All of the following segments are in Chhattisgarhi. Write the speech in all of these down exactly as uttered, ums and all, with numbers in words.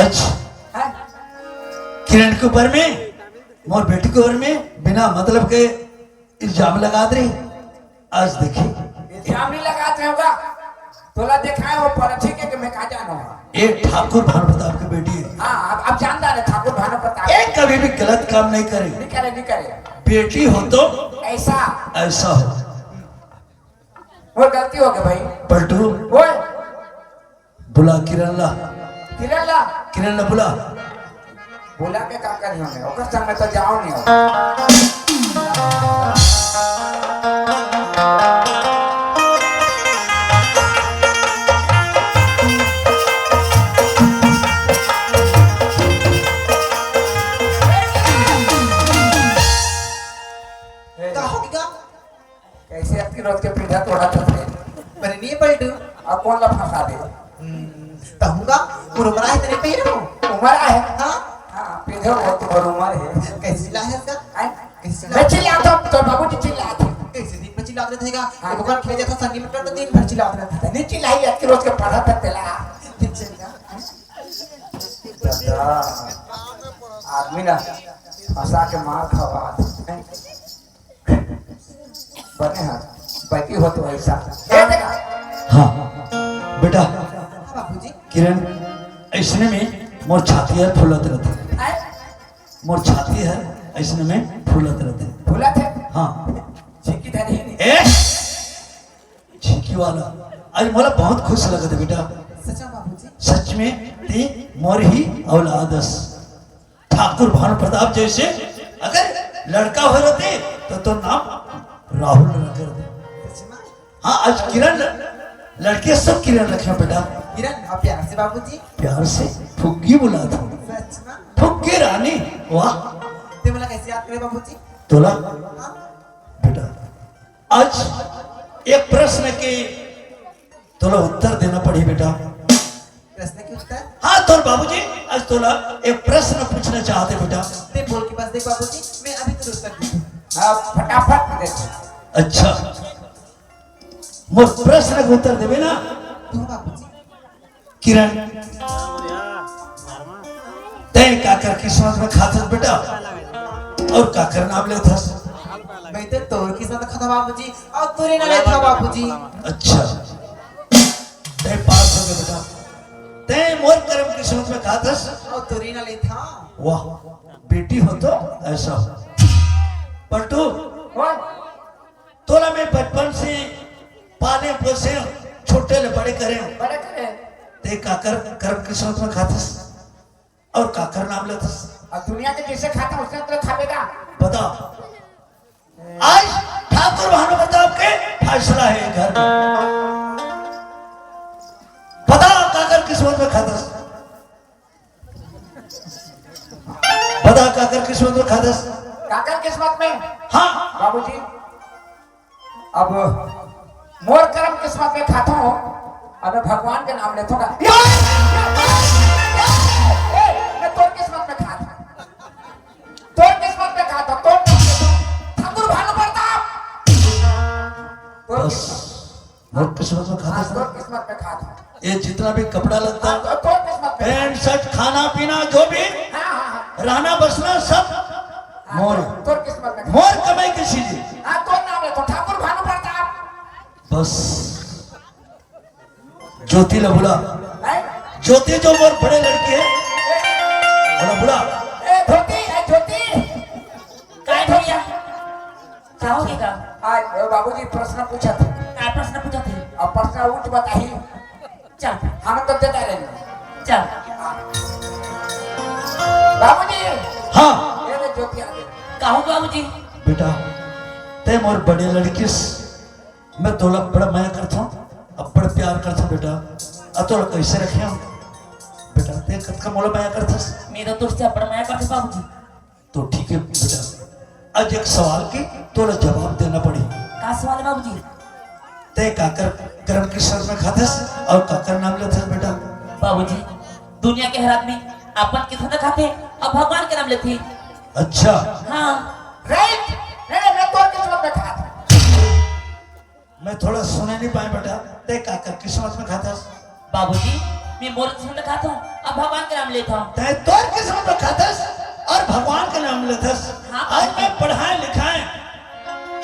अच्छा, हैं? किरण के ऊपर में, मोर बेटी के ऊपर में बिना मतलब के इल्जाम लगात रही। आज देखी। इल्जाम नहीं लगात रहे होगा। तोला देखाए हो पर ठीक है कि मैं का जानो। ये ठाकुर भानु प्रताप की बेटी है। हाँ, अब, अब जानता है ठाकुर भानु प्रताप। ये कभी भी गलत काम नहीं करे। नहीं करे, नहीं करे। बेटी हो तो ऐसा। ऐसा हो। वो गलती हो गई भाई। पलटू। वो बुला किरण ला। किरण ला। किरण ला बुला। बुला के का करी हमें? ओकर संग में तो जाओ नहीं हो। का हो गया? कैसे अतकी रोज के पीढ़ा तोड़ा था? अरे नहीं पलटू। अब कौन ला फंसा दे? हम्म, तहूँगा, मोर उमर आहे तेरे पहले हो। उमर आहे? हाँ। हाँ, पीढ़े हो तो मोर उमर है। कैसे चिल्ला है इसका? हैं? कैसे चिल्ला? मैं चिल्लाता हूँ, तो बाबूजी चिल्लाते हैं। कैसे दिन में चिल्लाते रहेगा? हाँ। एक बार खेल जाता संगी में तो दिन भर चिल्लाते रहता है। नहीं चिल्लाई, अतकी रोज के पढ़ा था तेला। फिर चलेगा। दादा, आदमी ना फंसा के मार खवा। बने हा, बैठी हो तो ऐसा। ए, देखा। हाँ, बेटा। हाँ, बाबूजी। किरण, ऐसने में मोर छाती हर फूलत रहथे। आए? मोर छाती हर ऐसने में फूलत रहथे। फूलत हे? हाँ। झिकी धरी नहीं। ए? झिकी वाला। आज मोला बहुत खुश लगत हे बेटा। सच में बाबूजी? सच में, ते मोर ही औलाद अस। ठाकुर भानु प्रताप जैसे अगर लड़का हो रहते तो तो नाम राहुल रख दे। हाँ, आज किरण ल-, लड़के सब किरण रखे बेटा। किरण, हाँ, प्यार से बाबूजी। प्यार से फुग्गी बुला दो। सच में? फुग्गी रानी, वाह। ते मोला कैसे याद करे बाबूजी? तोला? हाँ। बेटा, आज एक प्रश्न के तोला उत्तर देना पड़ी बेटा। प्रश्न के उत्तर? हाँ, तोर बाबूजी आज तोला एक प्रश्न पूछना चाहते बेटा। ते बोल के बस देख बाबूजी, मैं अभी तुरंत उत्तर देता हूँ। हाँ, फटाफट दे। अच्छा, मोर प्रश्न के उत्तर देबे ना? तू बाबूजी। किरण, तैं काकर किस्मत में खाथस बेटा, और काकर नाम लेथस? मैं तो तोर किस्मत में खाता बाबूजी, और तोरे ना लेथा बाबूजी। अच्छा, तैं पास हो गए बेटा, तैं मोर करम किस्मत में खाथस, और तोरे ना लेथा। वाह, बेटी हो तो ऐसा हो। पलटू, वाह। तोला मैं बचपन से पाले पोसे, छोटे ले बड़े करे। बड़े करे। ते काकर करम किस्मत में खाथस और काकर नाम लेथस? और दुनिया के जैसे खाता उसने तो खाबेगा। बता। आज ठाकुर भानु प्रताप के फैसला है घर में। बता काकर किस्मत में खाथस? बता काकर किस्मत में खाथस? काकर किस्मत में? हाँ। बाबूजी, अब मोर करम किस्मत में खाथो, अब मैं भगवान के नाम लेथो ना। ए, मैं तोर किस्मत में खाथो, तोर किस्मत में खाथो, तोर नाम लेथो। ठाकुर भानु प्रताप। तोर बस। किस्मत। मोर किस्मत में खाथस। हाँ, तोर किस्मत में खाथस। ये जितना भी कपड़ा लत्ता, हाँ, तो तोर किस्मत में। पैंट शर्ट, खाना पीना, जो भी हाँ, हाँ, हाँ। रहना बसना सब हाँ, मोर। तोर किस्मत में। मोर कमाई के चीज। हाँ, तोर नाम है तो ठाकुर भानु प्रताप। बस। ज्योति ला बुला। नहीं। ज्योति जो मोर बड़े लड़की है। बोला बुला। ए, ज्योति, ए, ज्योति। काय भैया? का होगे का? आज बाबूजी प्रश्न पूछा थे। का प्रश्न पूछा थे? अब प्रश्न उठ बताही। चल। हम तो देता रहे। चल। बाबूजी। हाँ। ये ले ज्योति आ गई। का हो बाबूजी? बेटा, ते मोर बड़े लड़किस, मैं तोला बड़ा मया करता हूँ, अब बड़ा प्यार करता हूँ बेटा। अब तोला कैसे रखे हम? बेटा, ते कतका मोला मया करथस? मेरा तो उससे बड़ा मया करते बाबूजी। तो ठीक है बेटा, आज एक सवाल के तोला जवाब देना पड़ी। का सवाल है बाबूजी? ते काकर करम किस्मत में खाथस और काकर नाम लेथस बेटा? बाबूजी, दुनिया के हर आदमी अपन किस्मत में खाथे और भगवान के नाम लेथे। अच्छा। हाँ। राइट। नहीं, नहीं, मैं तोर किस्मत में खाथो। मैं थोड़ा सुने नहीं पाए बेटा, ते काकर किस्मत में खाथस? बाबूजी, मैं मोर किस्मत खात हूँ, अब भगवान के नाम लेत हूँ। तैं तोर किस्मत में खाथस और भगवान के नाम लेथस। हाँ। आज मैं पढ़ाए लिखाए,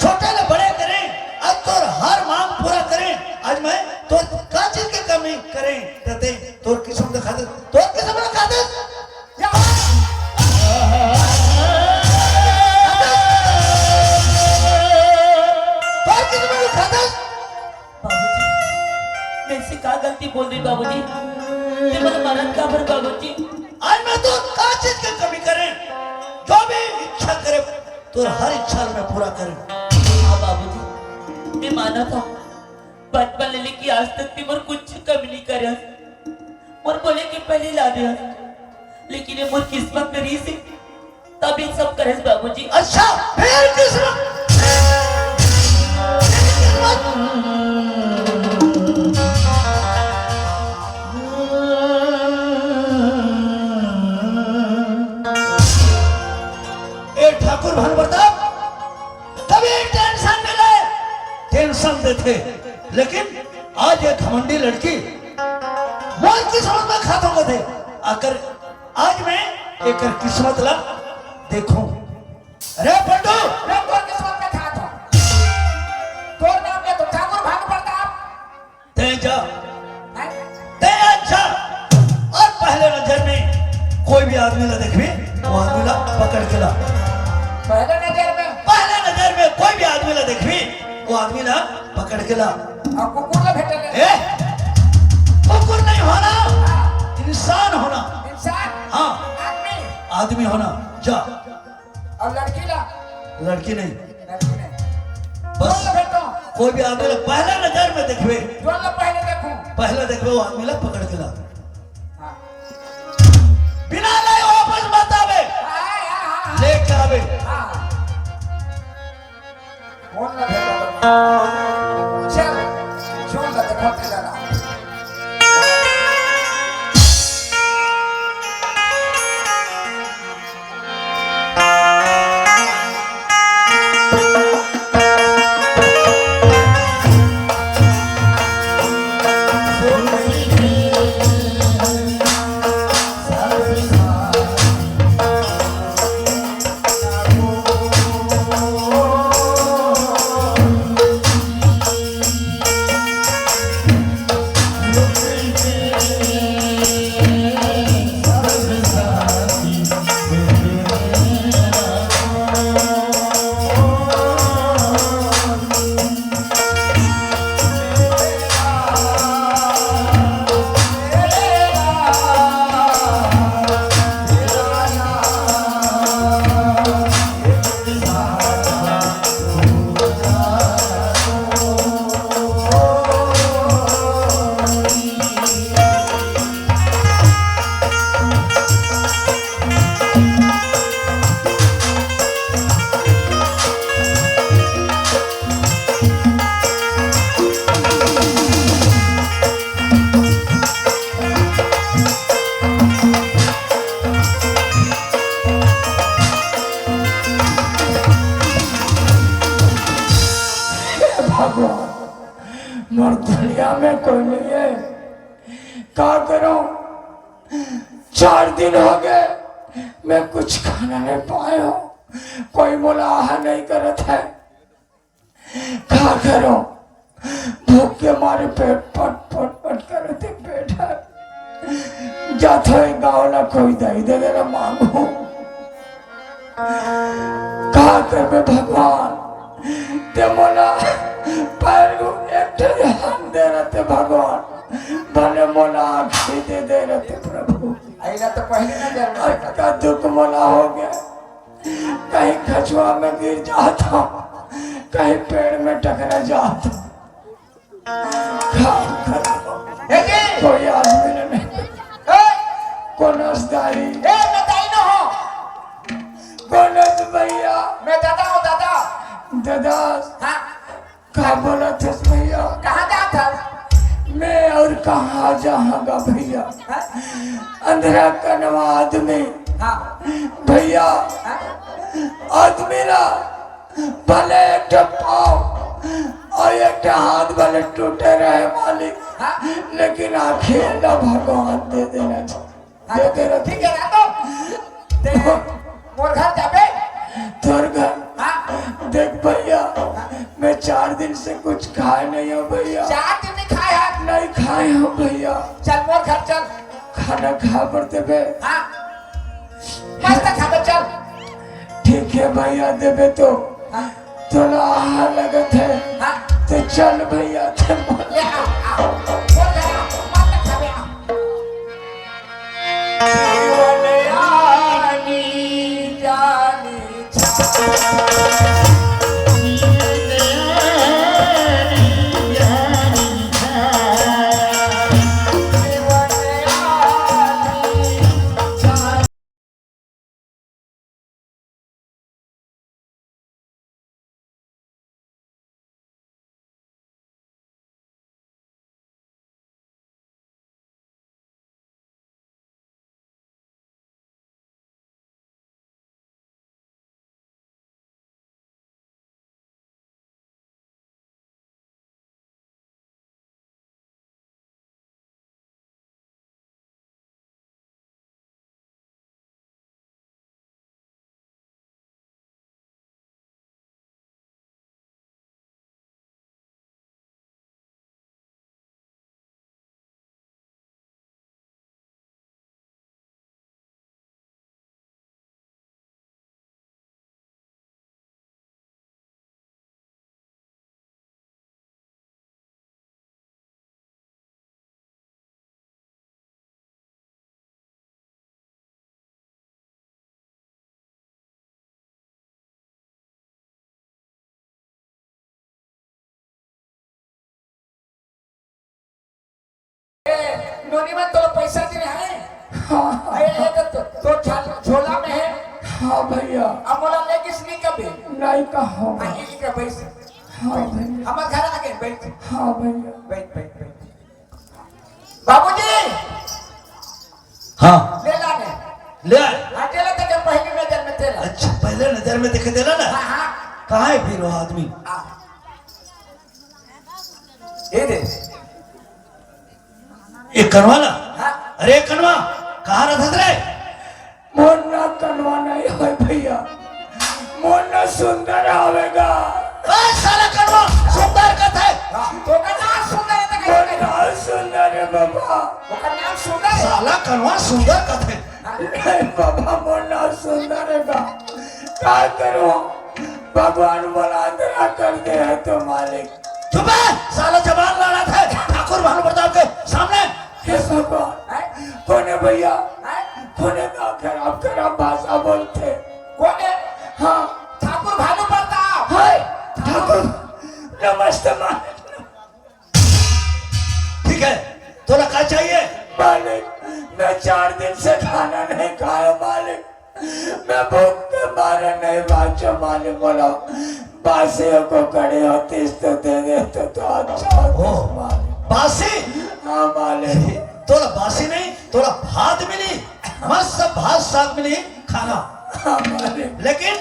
छोटे ले बड़े करें, आज तोर हर मांग पूरा करें। आज मैं तोर का चीज के कमी करें, तते तोर किस्मत में खाथस, तोर किस्मत में खाथस। या तोर किस्मत में खाथस। बाबूजी, मैं से का गलती बोल रही बाबूजी? ते मन मारत काबर बाबूजी? आज मैं तो का चीज के कमी करें, जो भी इच्छा करे, तोर हर इच्छा मैं पूरा करें। हाँ बाबूजी, मैं माना था, बचपन ले लेके आज तक ते मोर कुछ कमी नहीं करे। मोर बोले के पहले ला दे, लेकिन ये मोर किस्मत में रही से तब ये सब करे बाबूजी। अच्छा, फिर किस्मत। ए ठाकुर भानु प्रताप, कभी टेंशन मिले, टेंशन देथे, लेकिन आज ये घमंडी लड़की मोर किस्मत में खाथों कथे। अगर आज मैं एकर किस्मत ला देखूं। अरे पलटू, मैं तोर किस्मत में खाथों। तोर नाम ले तो ठाकुर भानु प्रताप। तैं जा, हैं? तैं अच्छा। और पहले नजर में कोई भी आदमी ला देखबे, वो आदमी ला पकड़ के ला। पहले नजर में? पहले नजर में कोई भी आदमी ला देखबे, वो आदमी ला पकड़ के ला। और कुकुर ला भेटे ले? ए, कुकुर नहीं होना, हाँ। इंसान होना। इंसान? हाँ। आदमी? आदमी होना। जा। और लड़की ला? लड़की नहीं। लड़की नहीं। बस। जोन ला भेटो। कोई भी आदमी ला पहला नजर में देखबे। जोन ला पहले देखूं। पहला देखबे वो आदमी ला पकड़ के ला। हाँ। बिना लाए वापस मत आवे। हाँ, हाँ, हाँ, हाँ। लेके आवे। हाँ। जोन ला भेटो। चल, जोन ला देखो तेरा। भगवान, मोर दुनिया में कोई नहीं है, का करूं? चार दिन हो गए, मैं कुछ खाना नहीं पाया हूं, कोई मोला आहा नहीं करत है, का करूं? भूख के मारे पेट पट पट पट करत हे, पेट है। जाथों एक गांव ला कोई दई दे देना मांगू। का करबे भगवान, ते मोला पैर को एक ठन हाथ दे रहते भगवान, भले मोला आँखी दे दे रहते प्रभु। अइला तो पहले नजर में अतका दुख मोला हो गया। कहीं खचुआ में गिर जात हूँ, कहीं पेड़ में टकरा जात हूँ। हे जी! कोई आदमी नहीं। ए! कोनस दाई? ए, मैं दाई न हो। कोनस भैया? मैं दादा हूँ, दादा। दादा? हाँ। का बोलत हस भैया? कहाँ जात हस? मैं और कहाँ जाहांगा भैया? हाँ? अंधरा कनवा आदमी। हाँ। भैया, हाँ? आदमी ना भले एक ठो पाँव अउ एक ठा हाथ भले टूटे रहे मालिक, हाँ? लेकिन आँखी ला भगवान दे देना चाहिए। हाँ, दे देना ठीक है ना, तो ते मोर घर जाबे? तोर घर? हाँ। देख भैया, मैं चार दिन से कुछ खाए नहीं हूँ भैया। चार दिन नहीं खाए हस? नहीं खाए हूँ भैया। चल मोर घर चल। खाना खा बर देबे? हाँ। मस्त खाबे, चल। ठीक है भैया, देबे तो। हाँ। तोला आहा लगत है। हाँ। तो चल भैया, ते मोर ले आ, आ। बोल दे, आ। मस्त खाबे, आ। जीवन आनी जानी छा। ए, नोनी मन तोला पैसा दे रहे हैं? हाँ। ए, ए, तो, तो, तो झल-, झोला में है? हाँ भैया। अब मोला ले किस नहीं कभी? नहीं कहा। हाँ, ये, ये क्या पैसा? हाँ भैया। हमारे घर आ गए, बैठ। हाँ भैया। बैठ, बैठ, बैठ। बाबूजी। हाँ। ले ला ने। ले आ। हाँ, तेला देखे पहली नजर में तेला। अच्छा, पहले नजर में देखे तेला ना? हाँ, हाँ। कहाँ है फिर वो आदमी? हाँ। ये दे। ये कनवा ना? हाँ। अरे कनवा, कहाँ रहत रे? मोर ना कनवा नहीं होय भैया, मोर ना सुंदर आवेगा। ए, साला कनवा, सुंदर कथे। हाँ, तो का नाम सुंदर है, तो मोर कैसे? नाम सुंदर है बाबा। ओकर नाम सुंदर है। साला कनवा सुंदर कथे। नहीं बाबा, मोर नाम सुंदर है बा। का करूं? भगवान मोला अंधरा कर दे है तो मालिक। चुप है, साला जबान लड़ाथे ठाकुर भानु प्रताप के सामने। हे भगवान, हैं? कोन हे भैया? हैं? कोन हे का खराब खराब भाषा बोलथे? कोन हे? हाँ। ठाकुर भानु प्रताप। हाय, ठाकुर, नमस्ते मालिक। ठीक है, तोला का चाहिए? मालिक, मैं चार दिन से खाना नहीं खाया मालिक। मैं भूख के मारे नहीं बाँचो मालिक, बोलो। बासी को कड़ी होतीस तो दे देते तो अच्छा होतीस ओ, मालिक। बासी? हाँ मालिक। तोला बासी नहीं, तोला भात मिली, मस्त भात साग मिली, खाना। हाँ मालिक। लेकिन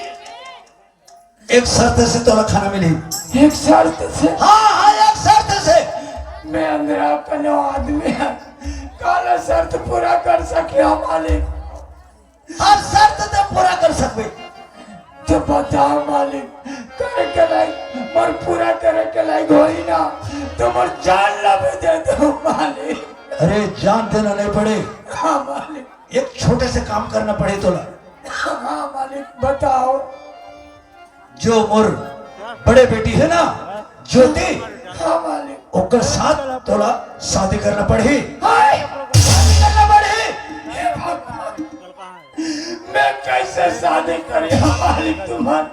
एक शर्त से तोला खाना मिली। एक शर्त से? हाँ, हाँ, एक शर्त से। मैं अंधरा कनो आदमी है, काला शर्त पूरा कर सकिया मालिक? हर शर्त ते पूरा कर सकबे। तो बताओ मालिक, करे के लायक, मोर पूरा करे के लायक होई ना, तो मोर जान ला भी दे दो मालिक। अरे, जान देना नहीं पड़े। हाँ मालिक। एक छोटे से काम करना पड़े तोला। हाँ मालिक, बताओ। जो मोर बड़े बेटी है ना, ज्योति, हाँ मालिक। ओकर साथ तोला शादी करना पड़ही। हाय, शादी करना पड़ही। हे भगवान, मैं कैसे शादी करी मालिक तुम्हार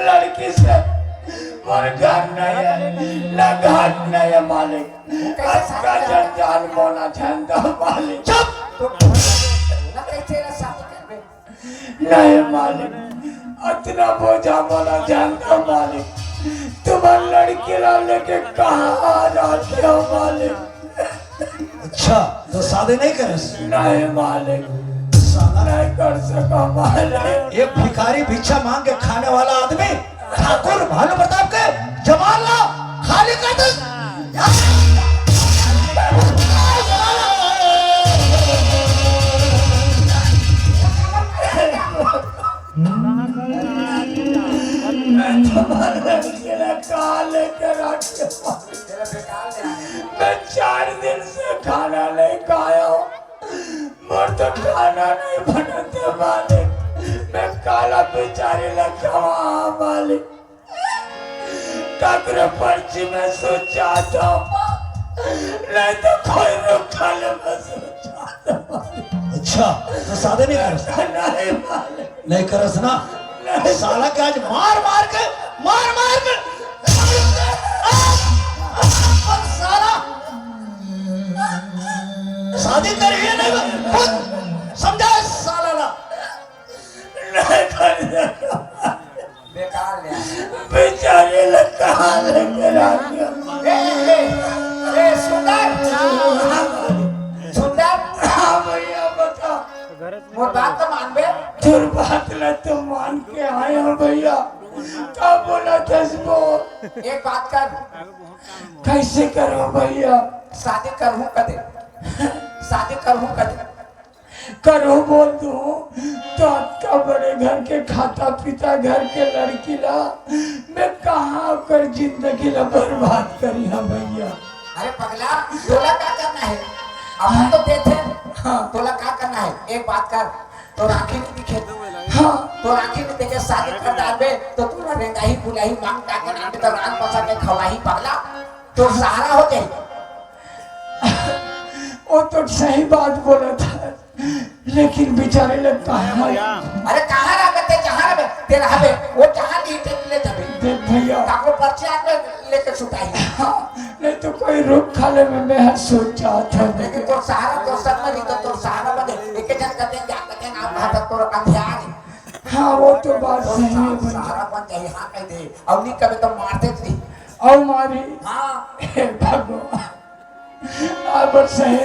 लड़की से? मोर घर नहीं है, ना घर नहीं है मालिक। अतका जंजाल मोला झंडा मालिक। चुप। तो ना कैसे ना शादी करबे? नहीं मालिक, अतना बोझा मोला झंडा मालिक। तुम्हार लड़की ला लेके कहाँ आ जाते हो मालिक? अच्छा, तो शादी नहीं करस? नहीं मालिक, नहीं कर सका मालिक। एक भिखारी भिक्षा मांग के खाने वाला आदमी ठाकुर भानु प्रताप के जबान ला खाली मैं तुम्हारे लिए कहाँ लेकर आके, मैं चार दिन से खाना नहीं खाया हूँ। मोर तो खाना नहीं बनते मालिक, मैं काला बेचारी लगा मालिक। ककरो पर्ची में सोचा था, नहीं तो कोई रुखा ले में सोचा था। अच्छा, तो सादे नहीं करस? नहीं मालिक। नहीं करस ना? नहीं। साला के आज मार मार के, मार मार के, साला शादी करिए नहीं, खुद समझा साला ना। नहीं कर सकता। बेकार ले। बेचारे लोग कहाँ लेके आ गया? ए, ए, ए, सुंदर। सुंदर। हाँ भैया, बता। मोर बात तो मानबे। तोर बात ला तो मान के आया भैया। का बोला था वो? एक बात कर। कैसे करो भैया? शादी करहूँ कदे? शादी करहूँ कदे? करो बोल दूँ तो अतका बड़े घर के खाता पीता घर के लड़की ला मैं कहाँ ओकर जिंदगी ला बर्बाद करिहा भैया। अरे पगला, तोला का करना है? अपन तो देथे। हाँ। तोला का करना है? एक बात कर, तोर आँखी नहीं दिखे। हाँ। तोर आँखी नहीं दिखे, शादी कर डालबे तो तोला रेंगाही बुलाही मांग का के नाम तो रान पसा के खवाही पगला, तोर सहारा हो जाही। वो तो सही बात बोला था, लेकिन बेचारे लोग कहाँ? अरे कहाँ रहबे ते, जहाँ रहबे ते रहबे, वो जहाँ दी ते ले जाबे। देख भैया। काको पर्ची आदमी लेके सुताही। हाँ, नहीं तो कोई रुख खा ले में मैं हर सोच जाता हूँ। लेकिन तोर सहारा, तोर सर में नहीं तो तोर सहारा बने। एक जन कहते हैं, क्या कहते हैं, नाम भाषा तोर अंधियार है। हाँ, वो तो बात तोर सही है सहारा, भैया। सहारा बन जाही, हाँ कह दे। अब नहीं कभी तो मारते थे। और मारी। हाँ। हे भगवान। अब सही